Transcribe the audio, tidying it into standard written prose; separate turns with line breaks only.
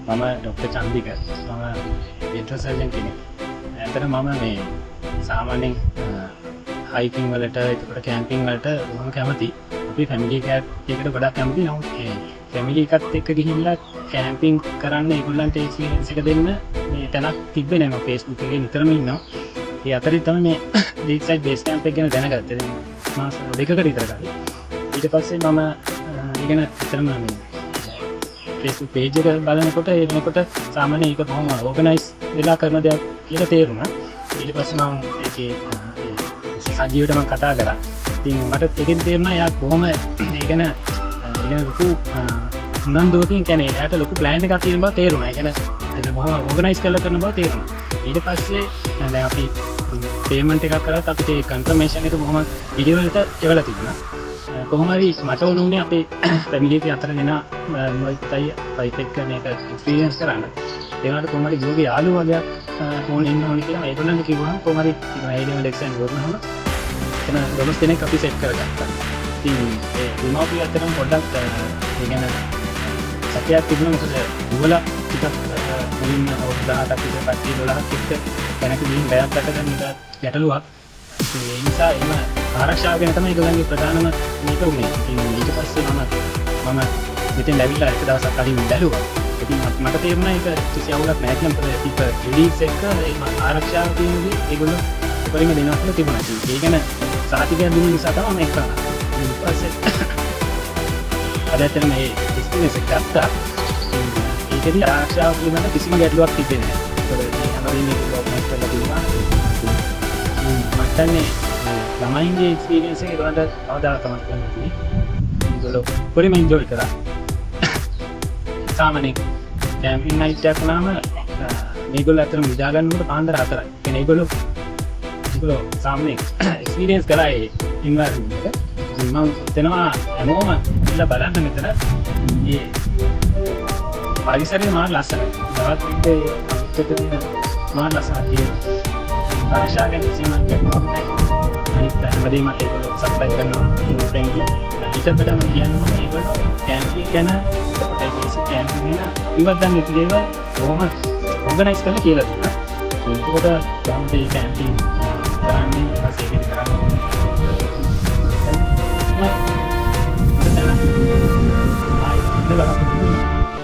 මම ඩොක්ටර් චන්දික. මම dental surgeon කෙනෙක්. ඇත්තටම මම මේ සාමාන්‍යයෙන් හයිකින් වලට, එතකොට කැම්පින් වලට බොහොම කැමතියි. අපි ෆැමිලි එකට ගොඩක් කැමතියි. නමුත් ඒ ෆැමිලි එකත් එක්ක ගිහිල්ලා කැම්පින් කරන්න, ඒගොල්ලන්ට එක්ස්පීරියන්ස් එක දෙන්න මේ තැනක් තිබ්බේ නෑ. මම Facebook එකේ නිතරම ඉන්නවා. ඒ අතරේ තමයි මේ ලේක් සයිඩ් බේස් කැම්ප් එක ගැන දැනගත්තේ. දැන් මාස 2කට විතර කලින්. ඊට පස්සේ මම ඒ ගැන නිතරම මේ Facebook page එක බලනකොට, ඒ වෙනකොට සාමාන්‍යයෙන් ඒක බොහොම ඕගනයිස් වෙලා කරන දෙයක් කියලා තේරුණා. ඊට පස්සේ මම ඒකේ ඒ සංජීවට මම කතා කරා. ඉතින් මට ඒකෙන් තේරුණා එයා බොහොම ඒ ගැන ලොකු උනන්දුවකින්, කියන්නේ එයාට ලොකු ප්ලෑන් එකක් තියෙන බව තේරුණා. ඒ කියන්නේ ඒක බොහොම ඕගනයිස් කරලා කරන බව තේරුණා. ඊට පස්සේ දැන් අපි පේමන්ට් එකක් කරත් අපිට ඒ කන්ෆර්මේෂන් එක බොහොම පිළිවෙලට එවලා තිබුණා. කොහොම හරි මට ඕන වුණේ අපේ ෆැමිලි එකේ අතර දෙනා මයිතයි වයිෆ් එක්ක මේක එක්ස්පීරියන්ස් කරන්න. ඒ වුණාට කොහොම හරි දුවගේ යාළුවෝ වගේක් ඕන ඉන්න ඕනේ කියලා ඒගොල්ලන්ට කිව්වහම, කොහොම හරි ඉතින් ඒ ලෙවල් එක්සෑම් වුණාම එතන 12 දෙනෙක් අපි සෙට් කරගත්තා. ඉතින් ඒ දෙමාපියෝ ඇත්තටම පොඩ්ඩක් ඒ ගැන සැකයක් තිබුණා. මොකද දුවලා ටිකක් මුලින්ම අවුරුදු 18ක් විතර කට්ටිය 12ක් එක්ක තැනක ගිහින් රැයක් ගත කරන එක ගැටලුවක්. ඉතින් ඒ නිසා එහෙම ආරක්ෂාව ගැන තමයි ඒගොල්ලන්ගේ ප්‍රධානම මේක වුණේ. ඉතින් ඊට පස්සේ මම මම මෙතෙන් ඇවිල්ලා එක දවසක් කලින් බැලුවා. ඉතින් මට තේරුණා ඒක කිසි අවුලක් නැහැ කියලා. මොකද තිබ්බ රිලීස් එක ඒ ආරක්ෂාව තියෙන දේ ඒගොල්ලෝ උපරිම දෙනවා කියලා තිබුණා. ඉතින් ඒ ගැන සහතිකයක් දුන්න නිසා තමයි මම ඒක කරා. ඊට පස්සේ අද ඇත්තටම මේ එක්ස්පීරියන්ස් එක ගත්තා. ඉතින් ඒකෙදි ආරක්ෂාව පිළිබඳ කිසිම ගැටලුවක් තිබ්බේ නැහැ. ඒකද මේ හැමදේම මේක ඕගනයිස් කරලා තිබුණා. ඉතින් මම හිතන්නේ මේ ළමයින්ගේ එක්ස්පීරියන්ස් එක ඒගොල්ලන්ට කවදාකවත් අමතක කරන්න නැති. ඒගොල්ලෝ උපරිම එන්ජොයි කරා. සාමාන්‍යයෙන් කැම්පින් නයිට් එකක් වුණාම මේගොල්ලෝ ඇත්තටම නිදා ගන්නකොට පාන්දර 4යි. ඒ කියන්නේ ඒගොල්ලෝ ඒගොල්ලෝ සාමාන්‍යයෙන් එක්ස්පීරියන්ස් කරා ඒ එන්වයරන්මන්ට් එක. ඉතින් මම හිතනවා හැමෝම ඇවිල්ලා බලන්න මෙතන. ඒ පරිසරය මාර ලස්සනයි. තවත් ඒ අනිත් තියෙන මාර ලස්සනයි. ඒ ආරක්ෂා ගැන කිසිම ගැටලුවක් නැහැ. අනිත් හැමදේම ඒගොල්ලෝ සප්ලයි කරනවා ෆ්‍රෙන්ඩ්ලි. ඊට වඩා මම කියන්න ඕනේ, ඒගොල්ලෝ කැම්පින් ගැන, ඒ බේසික් කැම්පින් ගැන ඉවත් දන්නේ නැති දේවල් බොහොම ඕගනයිස් කරලා කියලා දුන්නා. එතකොට කොහොමද මේ කැම්පින් කරන්නේ, ඊට පස්සේ ඒක කරන්නේ මම ආයෙ ඉන්න බලන්න.